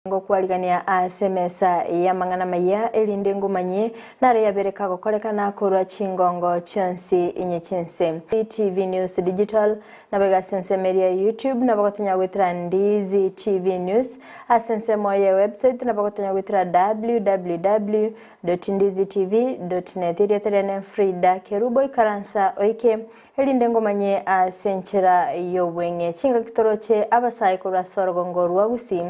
Ngokwarigania ase emesa y'amang'ana amaya, erinde ngomanyie naro yabere kagokorekana korwa chingongo chionsi inye chi'ense. TV News Digital, naboigo ase ensemo eria ya YouTube, nabo gotonya goetera Ndizi TV News, ase ensemo ye website nabo gotonya goetera www dot ndizitv dot net. Erieta riane Frida Kerubo, ikaransa oike Erinde ngomanye ase enchera y'obweng'e. Chingaki toroche abasae korwa ase orogongo rwa Gusii,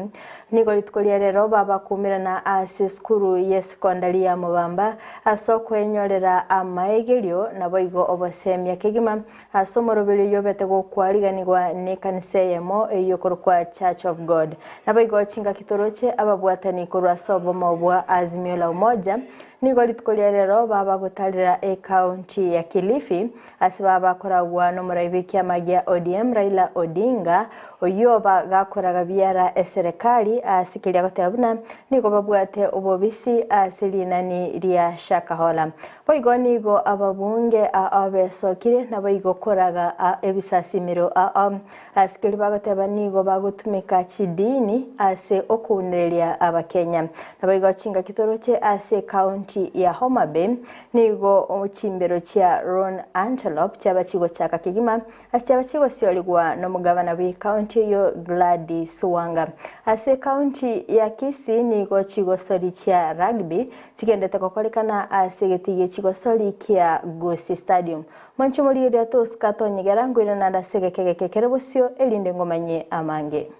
nigo rituko ria rero babakuumerana ase esukuru y'esekondari ya Mobamba ase okwenyorera amaegerio naboigo obosemia kegima ase omoroberio oyio obete gokwariganigwa n'ekanisa eyemo eyio ekorokwa Church of God. Naboigo chingaki toroche ababwatani korwa ase obomo bwa Azimio la Umoja Nigo rituko ria rero babagotarera ekaunti ya Kilifi ase babakoragwa nomorai bw'ekiama gia ODM Raila Odinga oyio bagakoraga biara eserekari ase keria goteba buna nigo babwate obobisi ase rinani ria Shakahola. Boigo nigo ababunge ao besokire naboigo koraga ebisasimero ao ase keria bagoteba nigo bagotumeka chidini ase okounereria abakenya. Naboigo chingaki toroche ase ecounty ya Homa Bay nigo chimbero chia Roan Antelope chiaba chigochaka kegima ase chiaba chigosiorigwa nomogabana bwe county eyio Gladys Wanga. Ase ecounty ya Kisii nigo chigosori chia rugby chigendete gokorekana ase egetii gie chigosori kia Gusii Stadium. Mwanche morigereria tosuka tonyegera, nkoirana naende ase egeka egeke kere bosio, erinde ngomanyie amange.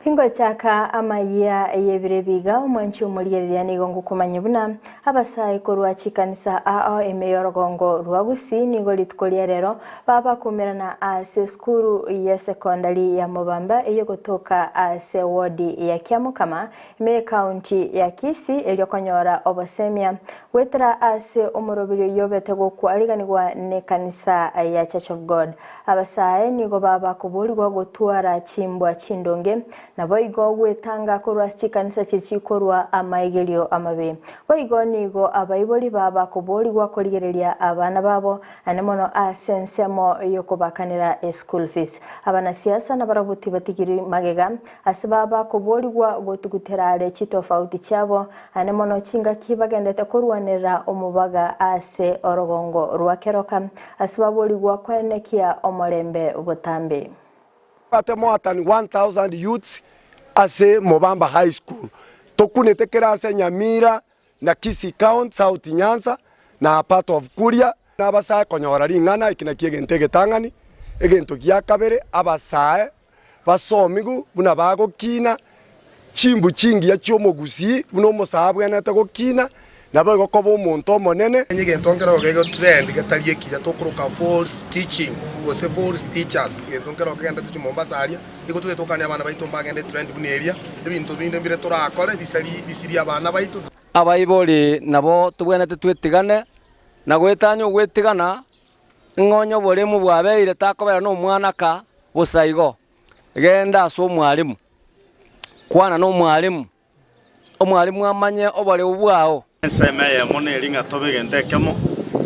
Ingochaka amayia y'ebiro ebiga, omwanchi omorigereria nigo ngokomanyia buna Abasae korwa chikanisa ao ime y'orogongo rwa Gusii nigo rituko ria rero babakumerana ase esukuru y'esekondari ya Mobamba eyegotoka ase wodi ya Kiamokama ime y'ekaunti ya Kisii erio konyora obosemia goetera ase omoroberio oyio obete gokwariganigwa n'ekanisa ya Church of God. Abasae nigo babakoborigwa gotwara chimbwa chindonge Naboigo gwetanga korwa ase chikanisa chiria chikorwa amaegerio amabe. Boigo nigo abaibori baba koborigwa korigereria abana babo, naende mono ase ensemo y'okobakanera eschool fees. Abanasiasa nabarabwo tibatigiri magega ase baba koborigwa gotugutera are chitofauti chiabo, naende mono chingaki bagendete korwanerera omobaga ase orogongo rwa Keroka, ase baborigwa koenekia omorembe botambe. Ate more than 1000 youths ase Mobamba High School. Tokunete kera ase Nyamira na Kisii County, South Nyanza na part of Kuria. Nabasae konyora ring'ana eki nakio egento egetang'ani. Egento gia kabere abasae basomigu buna bagokina Chimbu chingiya chi'omogusii, buna omosae abwenerete gokina, naboigo koba omonto omonene. Onye egento nkereo gego trend getari ekiya tokoroka false teaching gose false teachers, egento nkereo kegenderete chimombasa aria, nigo totagete gokania abana baito mbagende trend buna eria, ebinto binde mbire torakore bisari bisirie abana baito. Abaibori nabo tobwenerete twetigane, na goetania ogwetigana, ng'a onye oboremu bwabeire takobera nomwana ka bosa igo. Genda ase omwalimu, kwana nomwalimu, omwalimu amanye oboreu bwao. Ensemo eyemo neri ng'a tobe egento ekemo,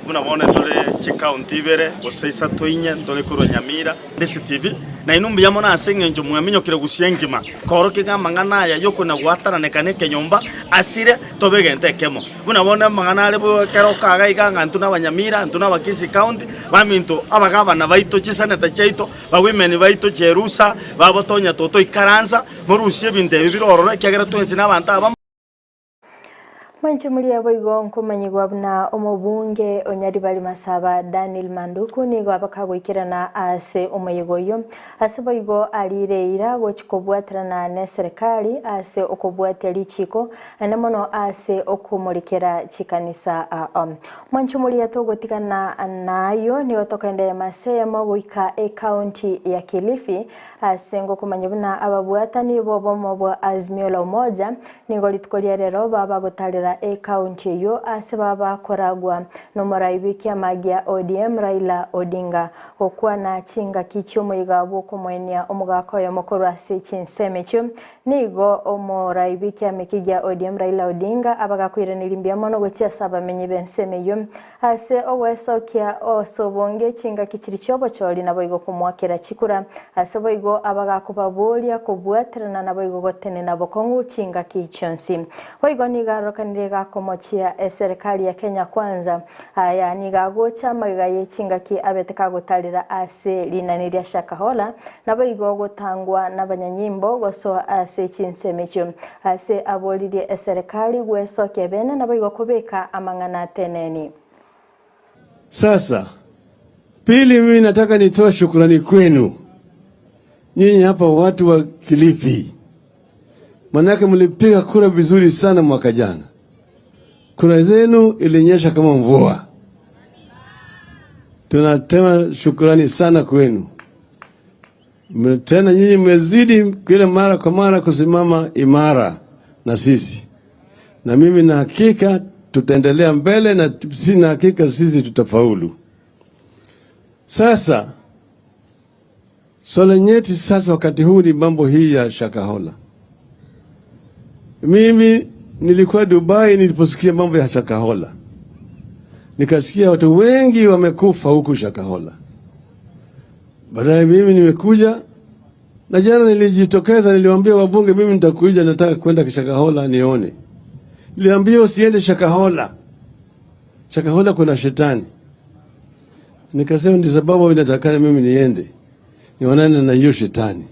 buna bono tore chikaunti ibere, gose isato inye, ntore korwa Nyamira. DCTV, na inwe mbuya mono ase engencho mwaminyokire gusii engima, koorokia ng'a amang'ana aya y'okona gwatananeka na ekenyomba asire, tobe egento ekemo. Buna bono amang'ana are bo ekero okaga iga ng'a intwe nabanyamira, intwe nabakisii county, baminto abagabana baito, chiseneta chiaito, Bawomen baito cherusa, babotonya totoikaransa, morusie ebinto ebi bire ororo, ekiagera twensi nabanto abamo. Mwanche moria boigo nkomanyigwa buna omobunge o Nyaribari Masaba Daniel Manduku nigo abakagoikerana ase omoyega oyio ase boigo arire eira gochi kobwaterana neserekari ase okobwatia richiko naende mono ase okomorekera chikanisa ao. Mwanche moria togotigana nayio nigo tokoenderea mase eyemo goika ecounty ya Kilifi ase ngokomanya buna ababwatani b'obomo bwa Azimio la Umoja nigo rituko ria rero babagotarera. gotarera ekaunti eyio ase babakoragwa nomorai bw'ekiama gia ODM Raila Odinga. Gokwana chingaki chi'omoiga bw'okomoenia omogaka oyomo korwa ase chinsemo echio, nigo omorai bw'ekiama eke gia ODM Raila Odinga abagakoiraneria mbuya mono gochia ase abamenyi b'ensemo eyio ase ogwesokia ase obonge chingaki chiria chi'obochori naboigo komoakera chikura ase boigo abagakobaboria kobwaterana naboigo gotenena bokong'u chingaki chionsi. Boigo nigo arokanire gakomochia eserekari ya Kenya Kwanza Aya nigo agocha magega ye chingaki abete kagotarera ase rinani ria Shakahola, naboigo gotangwa nabanyanyimbo gosoa ase chinsemo echio. Ase aboririe eserekari gwesokia ebeene naboigo kobeka amang'ana ateneni. Sasa pili, mimi nataka nitoe shukrani kwenu nyinyi hapa watu wa Kilifi, manake mlipiga kura vizuri sana mwaka jana. Kura zenu ilinyesha kama mvua. Tunatema shukrani sana kwenu. Tena nyinyi mmezidi kila mara kwa mara kusimama imara na sisi, na mimi na hakika tutaendelea mbele na sina hakika sisi tutafaulu. Sasa swala nyeti sasa wakati huu ni mambo hii ya Shakahola. Mimi nilikuwa Dubai niliposikia mambo ya Shakahola, nikasikia watu wengi wamekufa huku Shakahola. Baadaye mimi nimekuja na jana nilijitokeza, niliwaambia wabunge, mimi nitakuja, nataka kwenda Shakahola nione. Niliambia usiende Shakahola, Shakahola kuna shetani. Nikasema ndio sababu inatakana mimi niende nionane na hiyo shetani.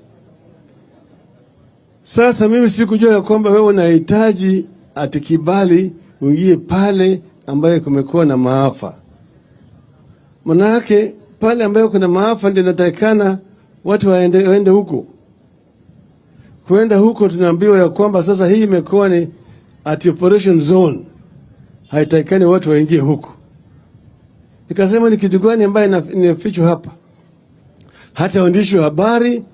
Sasa mimi sikujua ya kwamba wewe unahitaji ati kibali uingie pale ambayo kumekuwa na maafa. Manake pale ambayo kuna maafa ndio inatakikana watu waende, waende huko. Kuenda huko tunaambiwa ya kwamba sasa hii imekuwa ni ati operation zone, haitakikani watu waingie huko. Nikasema ni kitu gani ambayo inafichwa hapa? Hata waandishi wa habari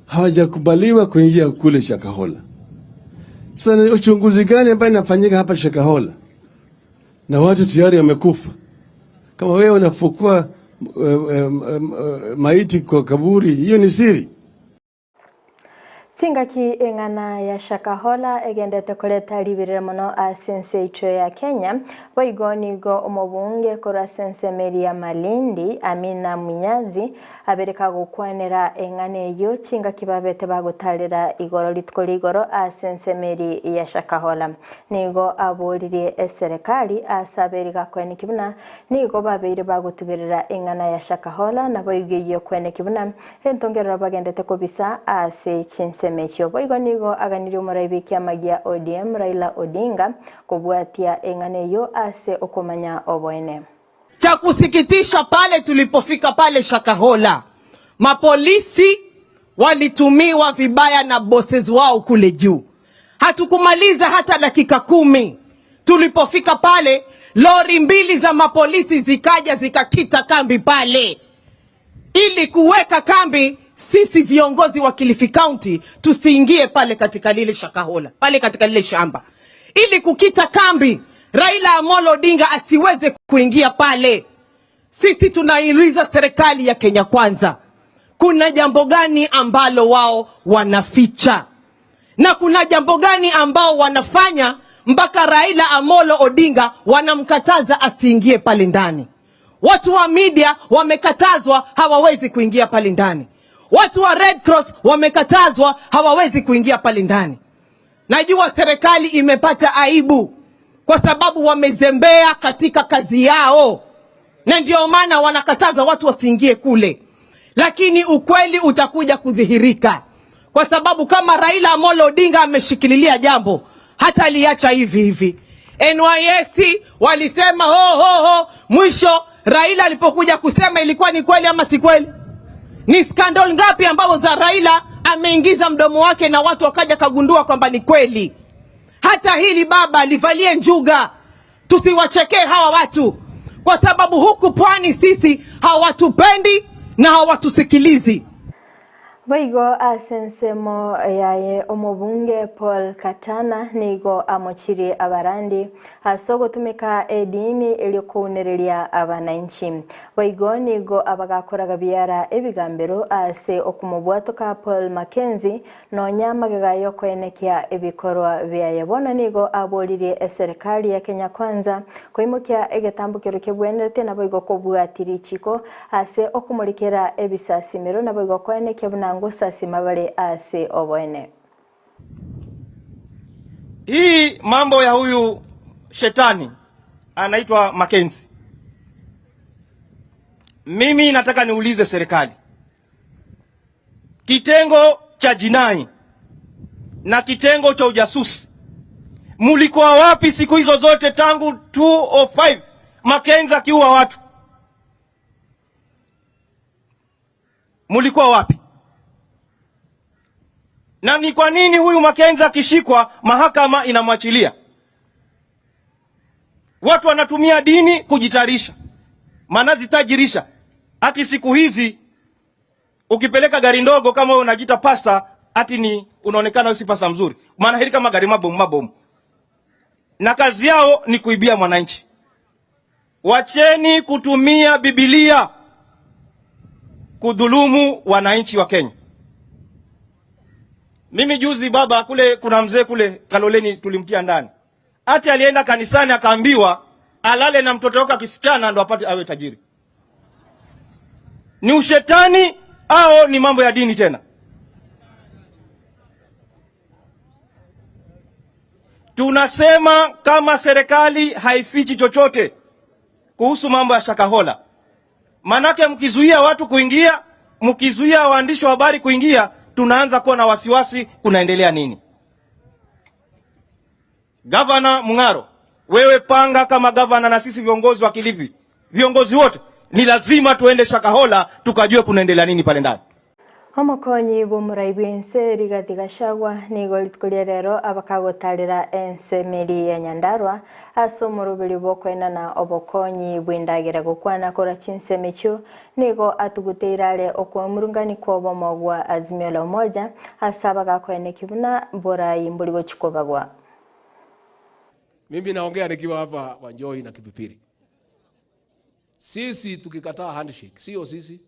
hawajakubaliwa kuingia kule Shakahola. Sasa ni uchunguzi gani ambaye inafanyika hapa Shakahola na watu tayari wamekufa? Kama wewe unafukua maiti kwa kaburi, hiyo ni siri. Chingaki eng'ana ya Shakahola egendete koreta riberera mono ase ense yaito ya Kenya, boigo nigo omobunge korwa ase ensemo eria ya Malindi, Amina Mnyazi, abere kagokwanera eng'ana eyio chingaki babete bagotarera igoro rituko rigoro ase ensemo eria ya Shakahola. Nigo aboririe eserekari ase aberi gakoeneki buna nigo babeire bagotuberera eng'ana ya Shakahola naboigo eyio koeneki buna Entongerero bagendete kobisa ase chinsemo echio. Boigo nigo aganirie omorai bw'ekiama gia ODM Raila Odinga kobwatia eng'ana eyio ase okomanya oboene. Cha kusikitisha pale tulipofika pale Shakahola, mapolisi walitumiwa vibaya na bosses wao kule juu. Hatukumaliza hata dakika kumi, tulipofika pale lori mbili za mapolisi zikaja zikakita kambi pale ili kuweka kambi sisi viongozi wa Kilifi County tusiingie pale katika lile Shakahola, pale katika lile shamba, ili kukita kambi Raila Amolo Odinga asiweze kuingia pale. Sisi tunaiuliza serikali ya Kenya Kwanza, kuna jambo gani ambalo wao wanaficha na kuna jambo gani ambao wanafanya mpaka Raila Amolo Odinga wanamkataza asiingie pale ndani? Watu wa media wamekatazwa, hawawezi kuingia pale ndani. Watu wa Red Cross wamekatazwa, hawawezi kuingia pale ndani. Najua serikali imepata aibu kwa sababu wamezembea katika kazi yao, na ndio maana wanakataza watu wasiingie kule, lakini ukweli utakuja kudhihirika, kwa sababu kama Raila Amolo Odinga ameshikililia jambo, hata aliacha hivi hivi. NYS walisema ho ho ho, mwisho Raila alipokuja kusema ilikuwa ni kweli ama si kweli? Ni skandal ngapi ambazo za Raila ameingiza mdomo wake na watu wakaja kagundua kwamba ni kweli. Hata hili baba livalie njuga, tusiwachekee hawa watu, kwa sababu huku pwani sisi hawatupendi na hawatusikilizi. Boigo ase ensemo yaye omobunge Paul Katana nigo amochirie abarandi ase ogotumeka edini erio kounereria abananchi. Boigo nigo abagakoraga biara ebigambero ase okomobwatoka Paul Mackenzie nonya magega y'okoenekia ebikorwa biaye. Bono nigo aboririe eserekari ya Kenya Kwanza koimokia egetambokero kebwenerete naboigo kobwati richiko ase okomorikera ebisasimero naboigo koenekia buna ngosasima bare ase oboene. Hii mambo ya huyu shetani anaitwa Mackenzie. Mimi nataka niulize serikali, kitengo cha jinai na kitengo cha ujasusi mulikuwa wapi siku hizo zote tangu 2005 Mackenzie akiua watu? Mulikuwa wapi? Na ni kwa nini huyu Mackenzie akishikwa mahakama inamwachilia? Watu wanatumia dini kujitarisha, manazitajirisha. Ati siku hizi ukipeleka gari ndogo kama wewe unajiita pasta, ati ni unaonekana si pasta mzuri, maana hili kama gari mabomu mabomu, na kazi yao ni kuibia mwananchi. Wacheni kutumia Biblia kudhulumu wananchi wa Kenya. Mimi juzi baba kule, kuna mzee kule Kaloleni tulimtia ndani, ati alienda kanisani akaambiwa alale na mtoto wake kisichana ndo apate awe tajiri. Ni ushetani au ni mambo ya dini tena? Tunasema kama serikali haifichi chochote kuhusu mambo ya Shakahola, manake mkizuia watu kuingia, mkizuia waandishi wa habari kuingia, tunaanza kuwa na wasiwasi kunaendelea nini. Gavana Mung'aro, wewe panga kama gavana na sisi viongozi wa Kilifi, viongozi wote ni lazima tuende Shakahola tukajue kunaendelea nini pale ndani. Omokonyi bw'omorai bw'ense Rigathi Gachagua nigo rituko ria rero abakagotarera ense meri ya Nyandarua ase omoroberi bw'okoenana obokonyi bw'endagera gokwana korwa chinsemo echio nigo atuguteire are okwemurungani kw'obomo gwa Azimio la Umoja ase abagakoeneki buna borai mbori gochia kobagwa. Mimi naongea nikiwa hapa Wanjohi na Kipipiri. Sisi tukikataa handshake, sio sisi.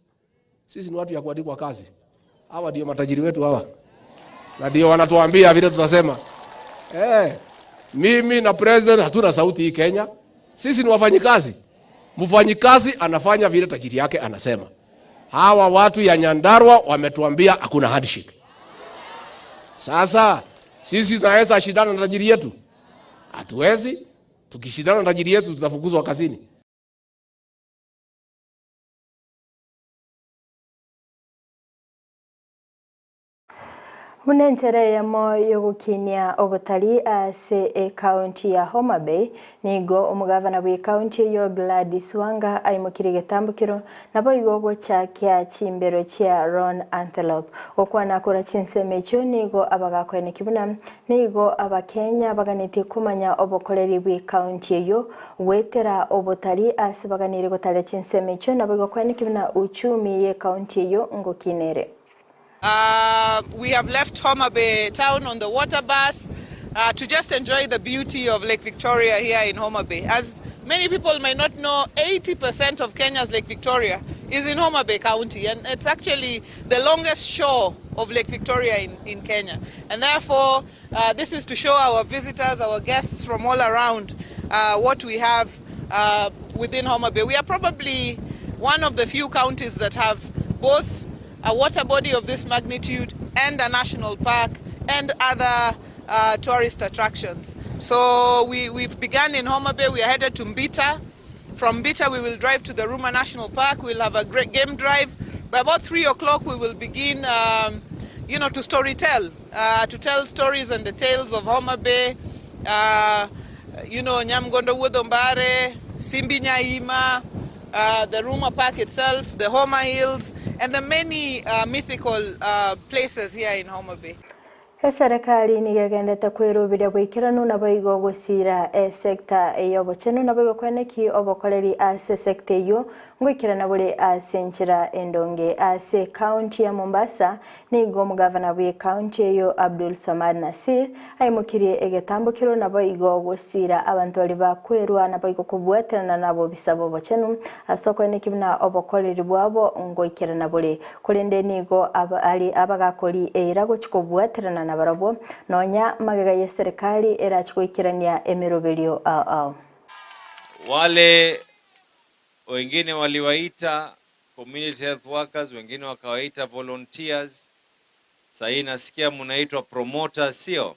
Sisi ni watu ya kuandikwa kazi. Hawa ndio matajiri wetu hawa, na ndio wanatuambia vile tutasema. Eh, mimi na president hatuna sauti hii Kenya. Sisi ni wafanyikazi. Mfanyikazi anafanya vile tajiri yake anasema. Hawa watu ya Nyandarua wametuambia hakuna handshake. Sasa sisi tunaweza shindana na tajiri yetu? Hatuwezi. Tukishindana na tajiri yetu tutafukuzwa kazini. Buna enchera eyemo y'ogokinia obotari ase ekaunti ya Homa Bay, nigo omogavana bw'ekaunti eyo Gladys Wanga aimokirie egetambokero naboigo gochakia chimbero chia Ron Antelope. Gokwana korwa chinsemo echio nigo abagakoeneki buna nigo abakenya baganetie komanya obokoreri bw'ekaunti eyo goetera obotari ase baganire gotaria chinsemo echio naboigo koeneki buna uchumi y'ekaunti eyo ngokinere. Uh, we have left Homa Bay town on the water bus uh, to just enjoy the beauty of Lake Victoria here in Homa Bay. As many people may not know, 80% of Kenya's Lake Victoria is in Homa Bay County, and it's actually the longest shore of Lake Victoria in, in Kenya. And therefore, uh, this is to show our visitors, our guests from all around, uh, what we have uh, within Homa Bay. We are probably one of the few counties that have both a water body of this magnitude and a national park and other uh, tourist attractions. So we, we've begun in Homa Bay, we are headed to Mbita. From Mbita, we will drive to the Ruma National Park. We'll have a great game drive. By about 3 o'clock, we will begin, um, you know, to storytell, uh, to tell stories and the tales of Homa Bay, uh, you know, Nyamgondo Wuoth Simbi Nyaima, uh, the Ruma Park itself, the Homa Hills, and the many uh, mythical uh, places here in Homa Bay. Eserekari nigo egendete kwerubiria bwaikeranu naboigo gosira esecta y'obochenu naboigo kweneki obokoreri ase esecta eyio. Ngoikerana bore ase enchera endonge ase ekaunti ya Mombasa, nigo omogavana bw'ekaunti eyio Abdul Swamad Nassir aimokirie egetambokero naboigo gosiira abanto baria bakwerwa naboigo kobwaterana nabobisa b'obochenu ase okoenekia buna obokoreri bwabo ngoikerana bore. Korende nigo are abagakori eira gochia kobwaterana nabarabwo nonya magega y'eserekari erache goikerania emeroberio ao ao. Wale Wengine waliwaita community health workers, wengine wakawaita volunteers. Sahii nasikia mnaitwa promoters, sio?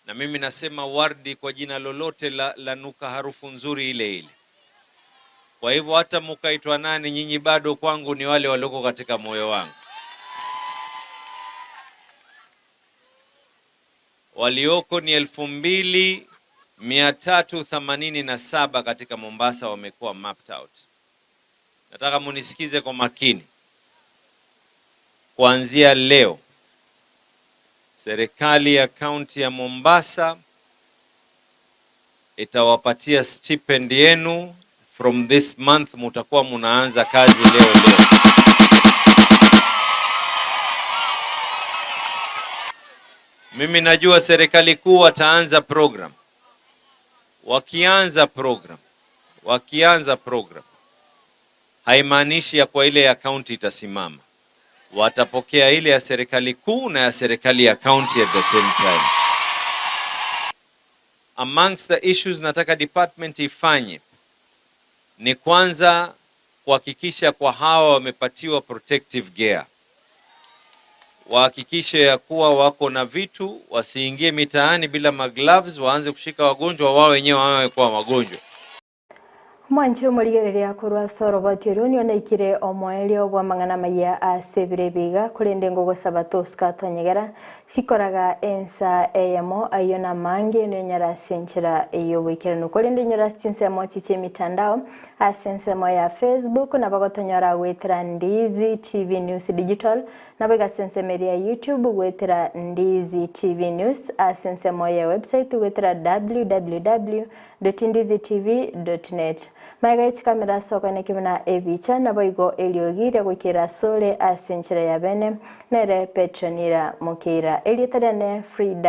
Na mimi nasema wardi kwa jina lolote la lanuka harufu nzuri ile ile. Kwa hivyo hata mukaitwa nani, nyinyi bado kwangu ni wale walioko katika moyo wangu. Walioko ni 2387 katika Mombasa wamekuwa mapped out. Nataka munisikize kwa makini. Kuanzia leo serikali ya kaunti ya Mombasa itawapatia stipend yenu from this month, mutakuwa munaanza kazi leo leo. Mimi najua serikali kuu wataanza program. Wakianza program, wakianza program haimaanishi ya kwa ile ya kaunti itasimama. Watapokea ile ya serikali kuu na ya serikali ya kaunti at the same time. Amongst the issues nataka department ifanye ni kwanza kuhakikisha kwa hawa wamepatiwa protective gear, wahakikishe ya kuwa wako na vitu, wasiingie mitaani bila magloves, waanze kushika wagonjwa, wao wenyewe wawe kuwa wagonjwa. Mwanche omorigereria korwa ase oroboti oria nionaikire omoerio bw'amang'ana amaya ase ebiro ebiga korende ngogosaba tosika tonyegera Chikoraga ensa eyemo, ayio namange, nonyare ase enchera y'oboikeranu. Korende inyore ase chinsemo echi chi'emitandao, ase ensemo ya Facebook, nabo gotonyora goetera Ndizi TV News Digital, naboigo ase ensemo eria ya YouTube goetera Ndizi TV News, ase ensemo ya website goetera www dot ndizi tv dot net. Magega ye chikamera ase okoeneki buna ebicha, naboigo eriogi riagoikera asore ase enchera ya bene, nere Petronila Mokeira. Erieta riane Frida.